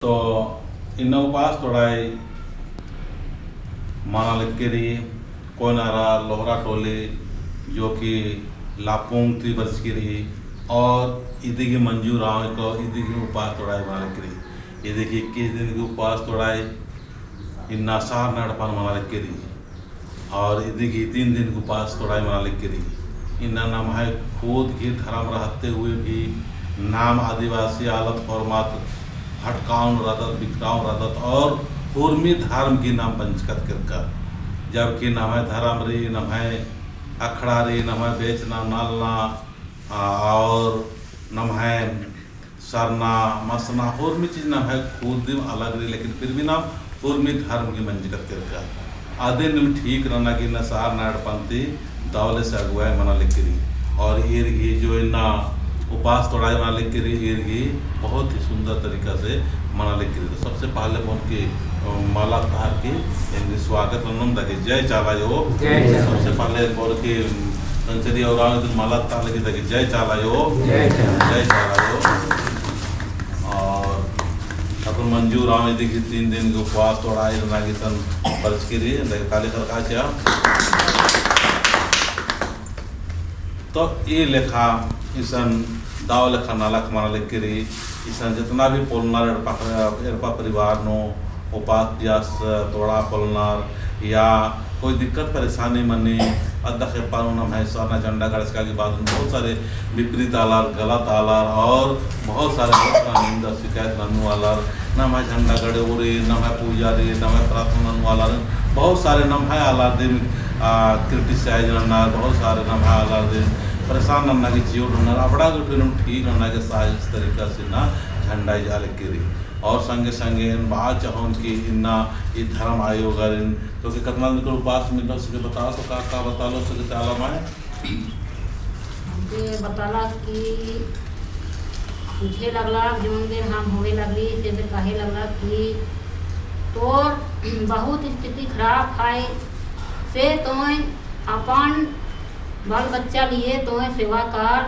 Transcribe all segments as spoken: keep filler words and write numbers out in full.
तो इन्ना उपास तोड़ाई मना लगी रई कोयनारा लोहरा टोली, जो कि लापुंग ती बरचकी रई, और इदी गही मंजू उराँव को इदी गही उपास तोड़ाई मना लगी रई। इदी गही इक्कीस दिन गही उपास तोड़ाई इन्ना सरना एड़पन मना लगी रई। और इदी गही तीन दिन गही उपास तोड़ाई मना लगी रई। इन्ना नम्है खुद गही धर्म रहते हुए भी नाम आदिवासी आलर होरमर भटकाउन रअदत, बिखराउन रअदत और उर्मी धर्म गही नाम बंचकत केरकत। जबकि नम्है धर्म रई, नम्है अखड़ा रई, नम्है बेचना नलना, आ, और नम्है सरना, मसना, उर्मी चीज नम्है खुद दिम अलग रई, लेकिन फिर भी नाम उर्मी धर्म गही मंजकत केरकत। अदिन नीम ठीक नना गे इन्ना सरना एड़पन ती दव ले से अगुवाई मना लगी रई। और ईर गही जो इन्ना उपास तोड़ाई मना लगी रई, ईर गही बहुत ही सुंदर तरीका से मना लगी रई। तो सबसे पहले बओन की, अ, माला तार की इनके स्वागत ननोन दगे जय चाला आयो। जय चाला। सबसे पहले बओन की, अ, संचरिया उराँव इदिन माला तार लगी दगे जय चाला आयो। जय चाला। जय चाला आयो। और अपन मंजू उराँव इदी गही तीन दिन गही उपास तोड़ाई नना गे इसन बरचकी रई, दगे ताली खरका चिआ। तो ई लेखा इसन दव लेखा नलख मना लगी रई। इसन जितना भी पोलनर एड़पा, एड़पा परिवार नू उपास पियास तोड़ा पोलनर या कोई दिक्कत परेशानी मनी, अद्दा खेप्पा नू नम्है सरना झंडा गड़चका के बाद में बहुत सारे विपरीत आलर, गलत आलर और बहुत सारे बहुत सारा निंदा शिकायत ननू आलर, नम्है झंडा गड़े उरी, नम्है पूजा रई, नम्है प्रार्थना ननू आलर, बहुत सारे नम्है आलर दिम, आ, criticize नन्नर, बहुत सारे नम्है आलर दिम परेशान नन्ना गे चिओर नन्नर, अबड़ा गूटी नू ठीक नन्ना गे सहज तरीका से ना झंडा इजा लगी रई। और संगे संगे एन बआ चाहोन कि इन्ना ई धर्म आयोगारिन तो कि कतना दिन कर उपास मिललो, सके बताओ तो का, का बतालो, सके चाला माय? जे बताला कि पूछे लगला, जोन दिन हम होवे लगली, से फिर कहे लगला कि तोर बहुत स्थिति खराब है, से तोय अपन बाल बच्चा लिए तोय सेवा कर,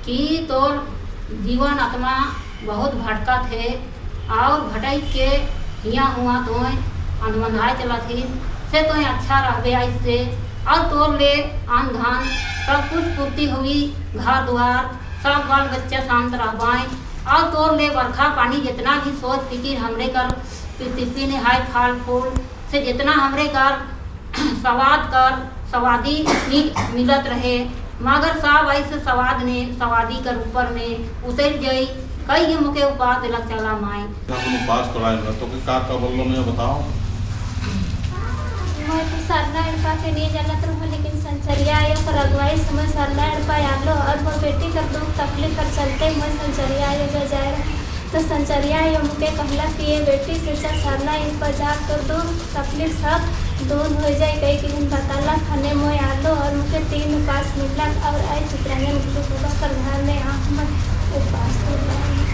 कि तोर जीवन आत्मा बहुत भटकत हे और भटक के हियाँ हुआँ तोय अंधमंधाय चलत ही, से तोय अच्छा रहबे आइस से, और तोर ले अन्न धन सब कुछ पूर्ति होई, घर द्वार सब बाल बच्चा शांत रहबाय, और तोर ले बरखा पानी जितना भी सोच फिकिर हमरे कर पृथ्वी ने हाय फल फूल से जितना हमरे कर सवाद कर सवादी नी मिलत रहे, मगर सब ऐसे सवाद ने सवादी कर ऊपर में उतर गई। कई ये मुके उपास दिलक चाला माय। अपन उपास तोड़ाई ना, तो के का का बोललो मैं बताओ। मैं तो सरना एड़पा के नहीं जानत रहूँ, लेकिन संचरिया आयो कर अगुवाई से मैं सरना एड़पा आलो और मोर बेटी कर दुख तकलीफ कर चलते मैं संचरिया आयो गे जाए रहूँ। तो संचरिया आयो मुके कहला कि ये बेटी से चल सरना एड़पा जा, तोर दुख तकलीफ सब दूर हो जाए, कई के दिन बताला। खने मोय आलो और मुके तीन उपास मिलक और आई चित्रंजन गुरु बाबा कर घर में आ हमर उपास तोड़ाई।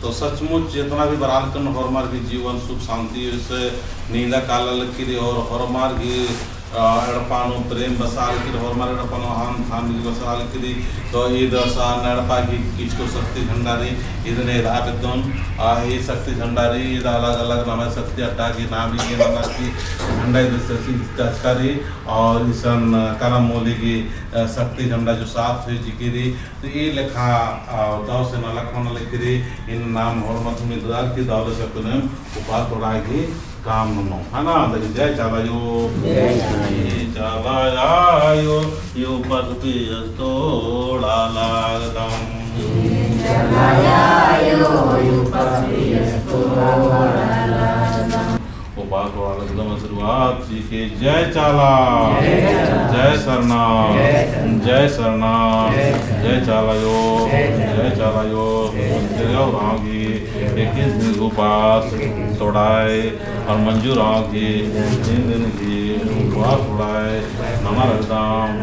तो सचमुच जितना भी बराल कन होरमर की जीवन सुख शांति से नींदा काला लगी रई और होरमर की अ, एड़पा नू प्रेम बसा लगी रई, होरमर एड़पा नू आन थान भी बसा लगी रई। तो ईद सरना एड़पा की किचको शक्ति झंडा रई, ईद ने एदा बेद्दोन, अ, ई शक्ति झंडा रई, ईद अलग-अलग नम्है शक्ति अड्डा की नाम ही नना की झंडा ईद से गचका रई, और इसन करम मूली की, अ, शक्ति झंडा जो सात हुई चिकी रई। तो ई लेखा, अ, दव से नलख मना लगी रई, इन्ना नाम होरमर मिलदर की दव ले से कुने उपास तोड़ाई की काम ननो, है ना? देखिए, जय चाला आयो। जय चाला आयो। जय चाला आयो, यो पद पियस तोड़ा लागदम। जय चाला आयो, यो पद पियस तोड़ा लागदम। उपास तोड़ा लागदम आशीर्वाद जी के जय चाला। जय चाला। जय सरना। जय सरना। जय सरना। जय सरना। जय चाला आयो। जय चाला। जय चाला आयो। जय चाला। जय चाला आयो। जय चाला। जय चाला आयो। इक्कीस दिन उपास तोड़ाई और मंजू उराँव की तीन दिन की उपास तोड़ाई नना लगदम।